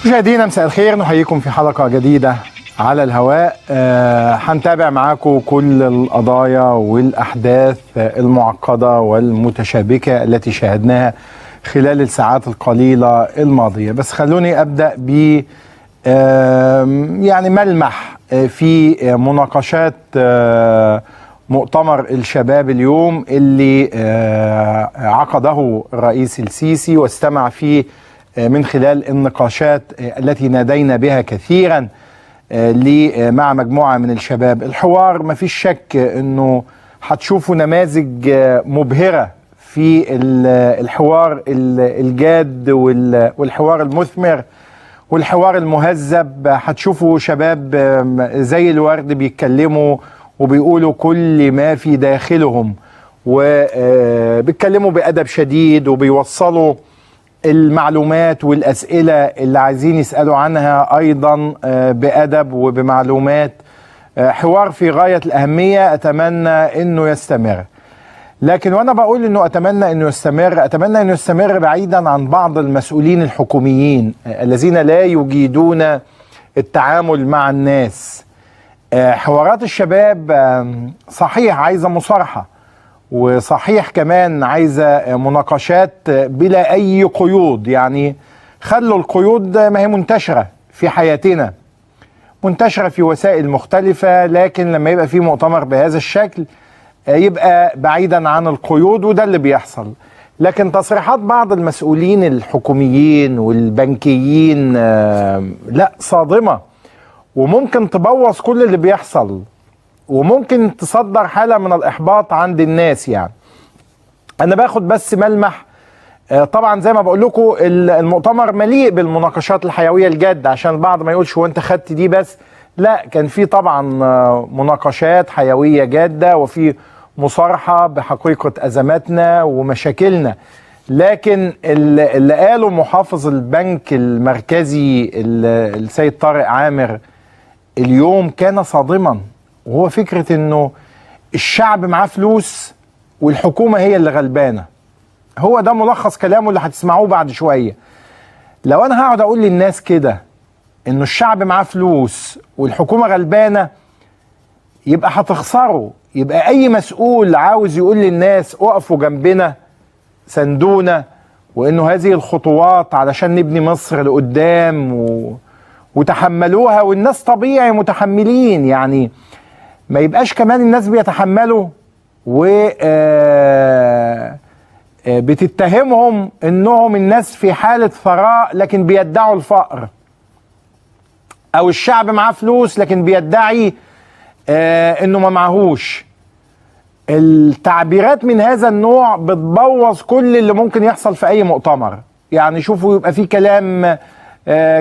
مشاهدينا مساء الخير، نحييكم في حلقة جديدة على الهواء. هنتابع معاكم كل القضايا والأحداث المعقدة والمتشابكة التي شاهدناها خلال الساعات القليلة الماضية. بس خلوني أبدأ ب يعني ملمح في مناقشات مؤتمر الشباب اليوم اللي عقده الرئيس السيسي واستمع فيه من خلال النقاشات التي نادينا بها كثيرا مع مجموعة من الشباب. الحوار ما فيش شك انه هتشوفوا نماذج مبهرة في الحوار الجاد والحوار المثمر والحوار المهذب. هتشوفوا شباب زي الورد بيتكلموا وبيقولوا كل ما في داخلهم، وبيتكلموا بأدب شديد وبيوصلوا المعلومات والأسئلة اللي عايزين يسألوا عنها أيضا بأدب وبمعلومات. حوار في غاية الأهمية، أتمنى أنه يستمر. لكن وأنا بقول أنه أتمنى أنه يستمر، أتمنى أنه يستمر بعيدا عن بعض المسؤولين الحكوميين الذين لا يجيدون التعامل مع الناس. حوارات الشباب صحيح عايزة مصارحة، وصحيح كمان عايزة مناقشات بلا أي قيود. يعني خلوا القيود ما هي منتشرة في حياتنا، منتشرة في وسائل مختلفة، لكن لما يبقى في مؤتمر بهذا الشكل يبقى بعيدا عن القيود، وده اللي بيحصل. لكن تصريحات بعض المسؤولين الحكوميين والبنكيين لا صادمة، وممكن تبوظ كل اللي بيحصل، وممكن تصدر حالة من الإحباط عند الناس. يعني أنا باخد بس ملمح. طبعا زي ما بقول لكم المؤتمر مليء بالمناقشات الحيوية الجادة، عشان البعض ما يقولش هو أنت خدت دي بس. لا، كان في طبعا مناقشات حيوية جادة وفي مصارحة بحقيقة أزماتنا ومشاكلنا. لكن اللي قاله محافظ البنك المركزي السيد طارق عامر اليوم كان صادما، وهو فكرة انه الشعب معاه فلوس والحكومة هي اللي غلبانة. هو ده ملخص كلامه اللي هتسمعوه بعد شوية. لو انا هقعد اقول للناس كده انه الشعب معاه فلوس والحكومة غلبانة، يبقى هتخسروا. يبقى اي مسؤول عاوز يقول للناس اقفوا جنبنا، سندونا، وانه هذه الخطوات علشان نبني مصر لقدام وتحملوها، والناس طبيعي متحملين. يعني ما يبقاش كمان الناس بيتحملوا و بتتهمهم انهم الناس في حالة ثراء لكن بيدعوا الفقر، او الشعب معاه فلوس لكن بيدعي انه ما معهوش. التعبيرات من هذا النوع بتبوظ كل اللي ممكن يحصل في اي مؤتمر. يعني شوفوا، يبقى في كلام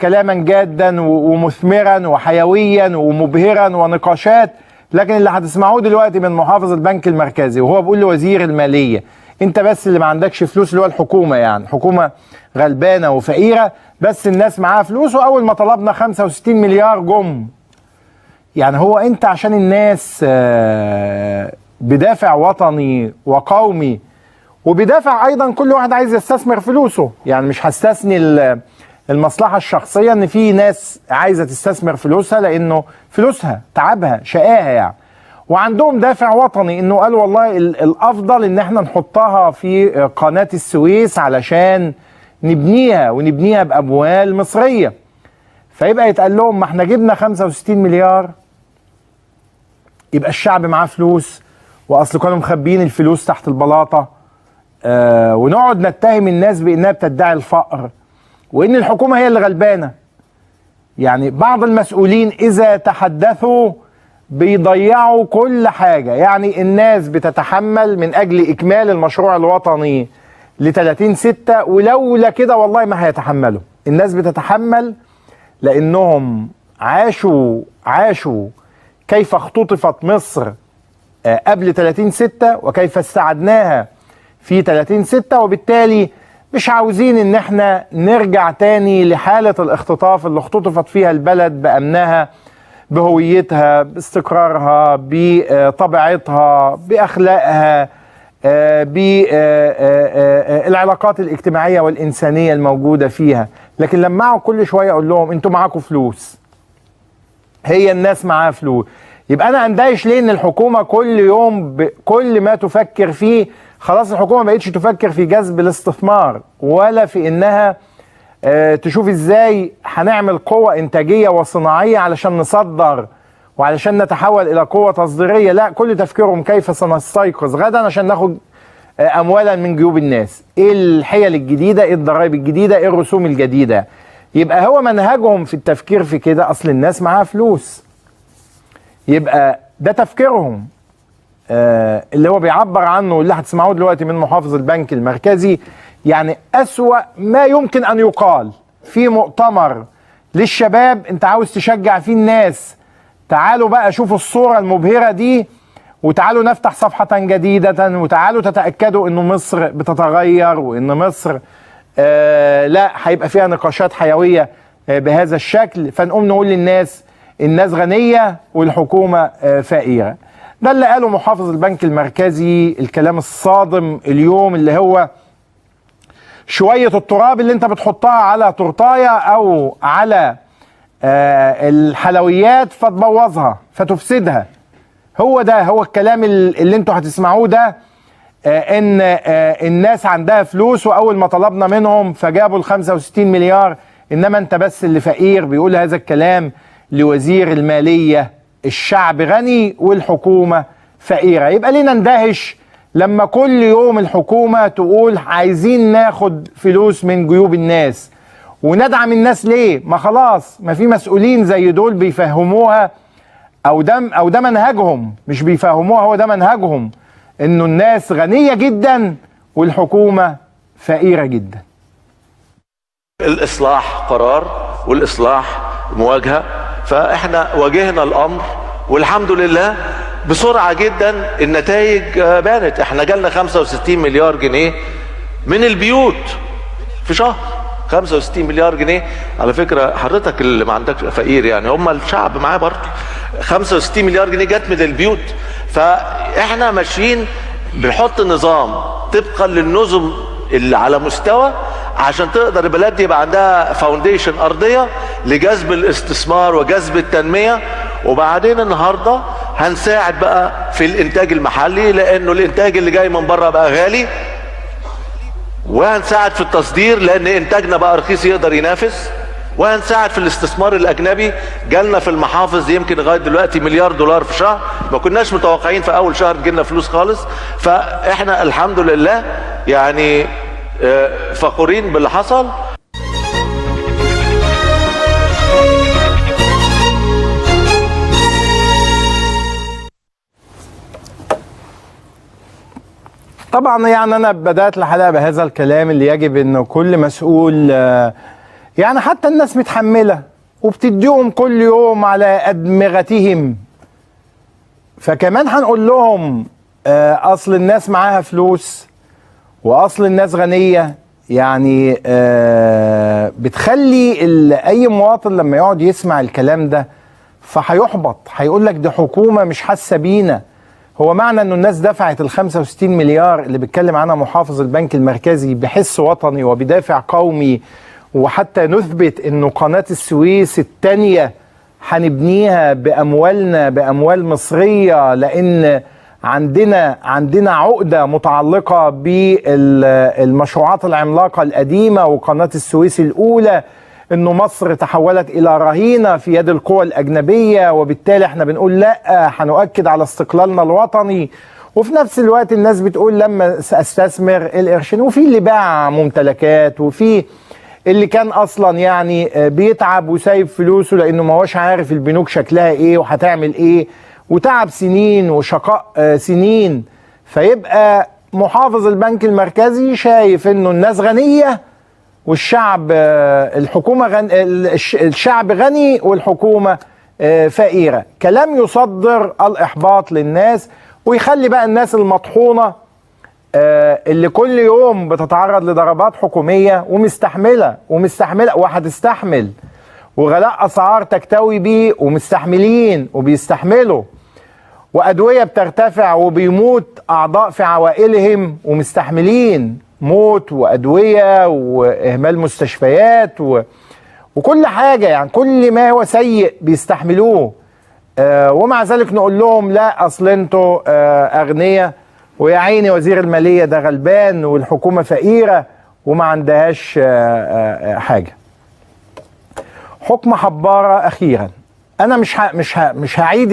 كلاما جادا ومثمرا وحيويا ومبهرا ونقاشات، لكن اللي هتسمعوه دلوقتي من محافظ البنك المركزي وهو بيقول لوزير المالية انت بس اللي ما عندكش فلوس، اللي هو الحكومة، يعني حكومة غلبانة وفقيرة بس الناس معاها فلوس، واول ما طلبنا 65 مليار جم. يعني هو انت عشان الناس بدافع وطني وقومي، وبدافع ايضا كل واحد عايز يستثمر فلوسه، يعني مش هستثني المصلحة الشخصية ان في ناس عايزة تستثمر فلوسها لانه فلوسها تعبها شقاها يعني، وعندهم دافع وطني انه قال والله الافضل ان احنا نحطها في قناة السويس علشان نبنيها، ونبنيها باموال مصرية. فيبقى يتقال لهم ما احنا جبنا 65 مليار، يبقى الشعب معاه فلوس، واصل كانوا مخبيين الفلوس تحت البلاطة. ونقعد نتهم الناس بانها بتدعي الفقر وان الحكومة هي اللي غلبانة. يعني بعض المسؤولين اذا تحدثوا بيضيعوا كل حاجة. يعني الناس بتتحمل من اجل اكمال المشروع الوطني ل 30/6، ولولا كده والله ما هيتحملوا. الناس بتتحمل لانهم عاشوا كيف اختطفت مصر قبل 30/6 وكيف استعدناها في 30/6، وبالتالي مش عاوزين ان احنا نرجع تاني لحالة الاختطاف اللي اختطفت فيها البلد بأمنها، بهويتها، باستقرارها، بطبيعتها، بأخلاقها، بالعلاقات الاجتماعية والإنسانية الموجودة فيها. لكن لما أقعد كل شوية أقول لهم أنتوا معاكم فلوس، هي الناس معاها فلوس، يبقى أنا أندهش ليه إن الحكومة كل يوم كل ما تفكر فيه، خلاص الحكومة ما بقتش تفكر في جذب الاستثمار ولا في إنها تشوف إزاي هنعمل قوة إنتاجية وصناعية علشان نصدر وعلشان نتحول إلى قوة تصديرية. لا، كل تفكيرهم كيف سنستيقظ غدا عشان ناخد أموالا من جيوب الناس. إيه الحيل الجديدة، إيه الضرائب الجديدة، إيه الرسوم الجديدة. يبقى هو منهجهم في التفكير في كده، أصل الناس معاها فلوس. يبقى ده تفكيرهم اللي هو بيعبر عنه اللي هتسمعوه دلوقتي من محافظ البنك المركزي. يعني أسوأ ما يمكن أن يقال في مؤتمر للشباب أنت عاوز تشجع فيه الناس، تعالوا بقى شوفوا الصورة المبهرة دي، وتعالوا نفتح صفحة جديدة، وتعالوا تتأكدوا أن مصر بتتغير، وأن مصر لا هيبقى فيها نقاشات حيوية بهذا الشكل. فنقوم نقول للناس الناس غنية والحكومة فقيرة. ده اللي قاله محافظ البنك المركزي، الكلام الصادم اليوم اللي هو شوية التراب اللي انت بتحطها على تورتاية او على الحلويات فتبوظها فتفسدها. هو ده هو الكلام اللي انتوا هتسمعوه ده، ان الناس عندها فلوس واول ما طلبنا منهم فجابوا ال 65 مليار، انما انت بس اللي فقير. بيقول هذا الكلام لوزير المالية، الشعب غني والحكومة فقيرة. يبقى لينا ندهش لما كل يوم الحكومة تقول عايزين ناخد فلوس من جيوب الناس وندعم الناس ليه؟ ما خلاص، ما في مسؤولين زي دول بيفهموها، او ده منهجهم، مش بيفهموها، هو ده منهجهم، انه الناس غنية جدا والحكومة فقيرة جدا. الإصلاح قرار والإصلاح مواجهة، فإحنا واجهنا الأمر والحمد لله بسرعة جدا النتائج بانت. احنا جالنا 65 مليار جنيه من البيوت في شهر، 65 مليار جنيه. على فكرة حضرتك اللي ما عندكش فقير يعني، هم الشعب معاه برضه. 65 مليار جنيه جت من البيوت. فاحنا ماشيين بنحط نظام طبقا للنظم اللي على مستوى عشان تقدر البلد دي يبقى عندها فاونديشن أرضية لجذب الاستثمار وجذب التنمية. وبعدين النهارده هنساعد بقى في الإنتاج المحلي، لأنه الإنتاج اللي جاي من بره بقى غالي، وهنساعد في التصدير لأن إنتاجنا بقى رخيص يقدر ينافس، وهنساعد في الاستثمار الأجنبي. جالنا في المحافظ يمكن لغاية دلوقتي مليار دولار في شهر، ما كناش متوقعين في أول شهر تجيلنا فلوس خالص. فإحنا الحمد لله يعني فخورين باللي حصل. طبعا يعني انا بدات الحلقة بهذا الكلام اللي يجب ان كل مسؤول، يعني حتى الناس متحملة وبتديهم كل يوم على ادمغتهم، فكمان هنقول لهم اصل الناس معاها فلوس واصل الناس غنية. يعني بتخلي اي مواطن لما يقعد يسمع الكلام ده فهيحبط، هيقول لك دي حكومة مش حاسه بينا. هو معنى انه الناس دفعت ال 65 مليار اللي بيتكلم عنها محافظ البنك المركزي بحس وطني وبدافع قومي، وحتى نثبت انه قناة السويس الثانية هنبنيها باموالنا، باموال مصرية، لان عندنا عقدة متعلقة بالمشروعات العملاقة القديمة وقناة السويس الأولى، إنه مصر تحولت إلى رهينة في يد القوى الأجنبية، وبالتالي احنا بنقول لا، هنؤكد على استقلالنا الوطني. وفي نفس الوقت الناس بتقول لما استثمر القرشين، وفي اللي باع ممتلكات، وفي اللي كان أصلا يعني بيتعب وسايب فلوسه لأنه ما هوش عارف البنوك شكلها إيه وهتعمل إيه، وتعب سنين وشقاء سنين. فيبقى محافظ البنك المركزي شايف انه الناس غنية والشعب الحكومة الشعب غني والحكومة فقيرة. كلام يصدر الإحباط للناس ويخلي بقى الناس المطحونة اللي كل يوم بتتعرض لضربات حكومية ومستحملة ومستحملة وهتستحمل، وغلاء أسعار تكتوي بيه ومستحملين وبيستحملوا، وأدوية بترتفع وبيموت أعضاء في عوائلهم ومستحملين موت وأدوية وإهمال مستشفيات وكل حاجة، يعني كل ما هو سيء بيستحملوه، ومع ذلك نقول لهم لا أصل انتوا أغنياء، ويا عيني وزير المالية ده غلبان والحكومة فقيرة وما عندهاش حاجة. حكم حبارة أخيرا. أنا مش هعيد